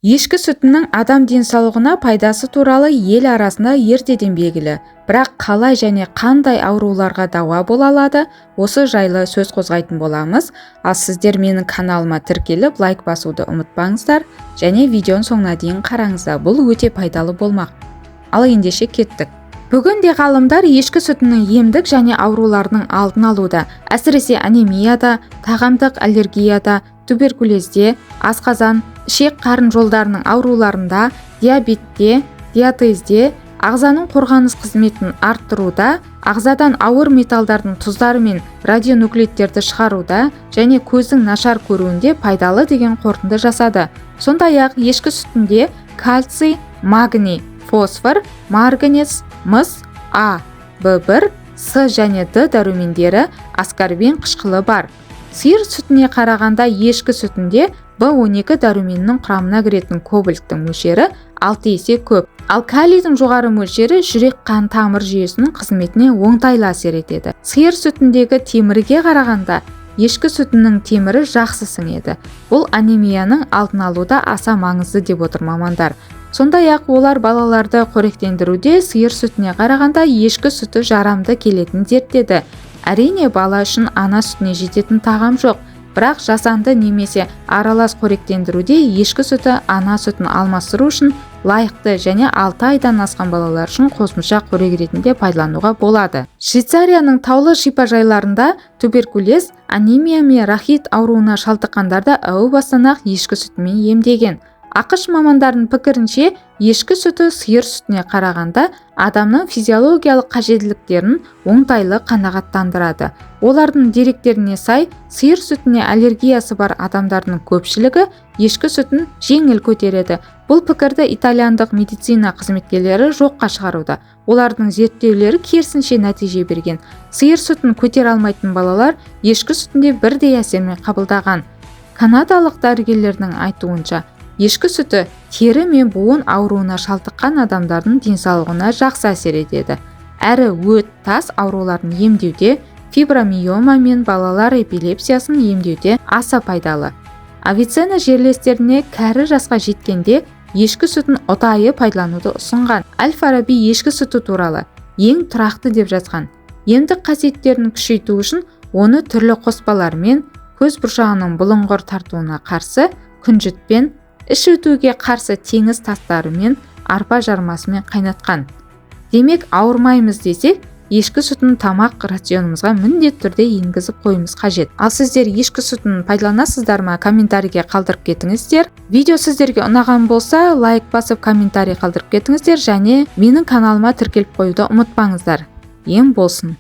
Ешкі сүтінің адам денсаулығына пайдасы туралы ел арасында ертеден белгілі. Бірақ қалай және қандай ауруларға дауа бола алады, осы жайлы сөз қозғайтын боламыз. Ал сіздер менің каналыма тіркеліп, лайк басуды ұмытпаңыздар және видеоның соңына дейін қараңыздар. Бұл өте пайдалы болмақ. Ал ендеше кеттік. Бүгінде ғалымдар ешкі сүтінің емдік және аурулардың алдын алуда, әсіресе анемияда, тағамдық аллергияда, туберкулезде, асқазан, ішек-қарын жолдарының ауруларында, диабетте, диатезде, ағзаның қорғаныс қызметін арттыруда, ағзадан ауыр металдардың тұздары мен радионуклидтерді шығаруда және көздің нашар көруінде пайдалы деген қорытынды жасады. Сондай-ақ ешкі сүтінде кальций, магний, фосфор, марганец, мыс, А, В1, С және Д дәрумендері, аскорбин қышқылы бар. Сиыр сүтіне қарағанда ешкі сүтінде В12 дәруменінің құрамына кіретін кобальттың мөлшері 6 есе көп. Ал калийдің жоғары мөлшері жүрек қан тамыр жүйесінің қызметіне оңтайлы әсер етеді. Сиыр сүтіндегі темірге қарағанда ешкі сүтінің темірі жақсы сіңеді. Бұл анемияның алдын алуда аса маңызды деп отыр мамандар. Сондай-ақ олар балаларды қоректендіруде сиыр сүтіне қарағанда ешкі сүті жарамды келетінін зерттеді. Әрине, бала үшін ана сүтіне жететін тағам жоқ, бірақ жасанды немесе аралас қоректендіруде ешкі сүті ана сүтін алмастыру үшін лайықты және 6 айдан асқан балалар үшін қосымша қорек ретінде пайдалануға болады. Швейцарияның таулы шипажайларында туберкулез, анемия мен рахит ауруына шалдыққандарды әу бастан-ақ ешкі сүтімен емдеген. АҚШ мамандарының пікірінше, ешкі сүті сиыр сүтіне қарағанда адамның физиологиялық қажеттіліктерін оңтайлы қанағаттандырады. Олардың деректеріне сай, сиыр сүтіне аллергиясы бар адамдардың көпшілігі ешкі сүтін жеңіл көтереді. Бұл пікірді итальяндық медицина қызметкерлері жоққа шығаруда. Олардың зерттеулері керісінше нәтиже берген. Сиыр сүтін көтере алмайтын балалар ешкі сүтінде бірдей әсермен қабылдаған. Канадалық дәрігерлердің айтуынша, ешкі сүті тері мен буын ауруына шалдыққан адамдардың денсаулығына жақсы әсер етеді. Әрі өт, тас ауруларын емдеуде, фибромиома мен балалар эпилепсиясын емдеуде аса пайдалы. Авиценна жерлестеріне кәрі жасқа жеткенде ешкі сүтін ұдайы пайдалануды ұсынған. Әл-Фараби ешкі сүті туралы ең тұрақты деп жазған. Емдік қасиеттерін күшейту үшін оны түрлі қоспалармен, көз бұршағының бұлыңғыр тартуына қарсы күнжітпен, іш өтуге қарсы теңіз тастарымен, арпа жармасымен қайнатқан. Демек, ауырмаймыз десек, ешкі сүтін тамақ рационымызға міндетті түрде енгізіп қоюымыз қажет. Ал сіздер ешкі сүтін пайдаланасыздар ма? Комментарийге қалдырып кетіңіздер. Видео сіздерге ұнаған болса, лайк басып, комментарий қалдырып кетіңіздер және менің каналыма тіркеліп қоюды ұмытпаңыздар. Ем болсын.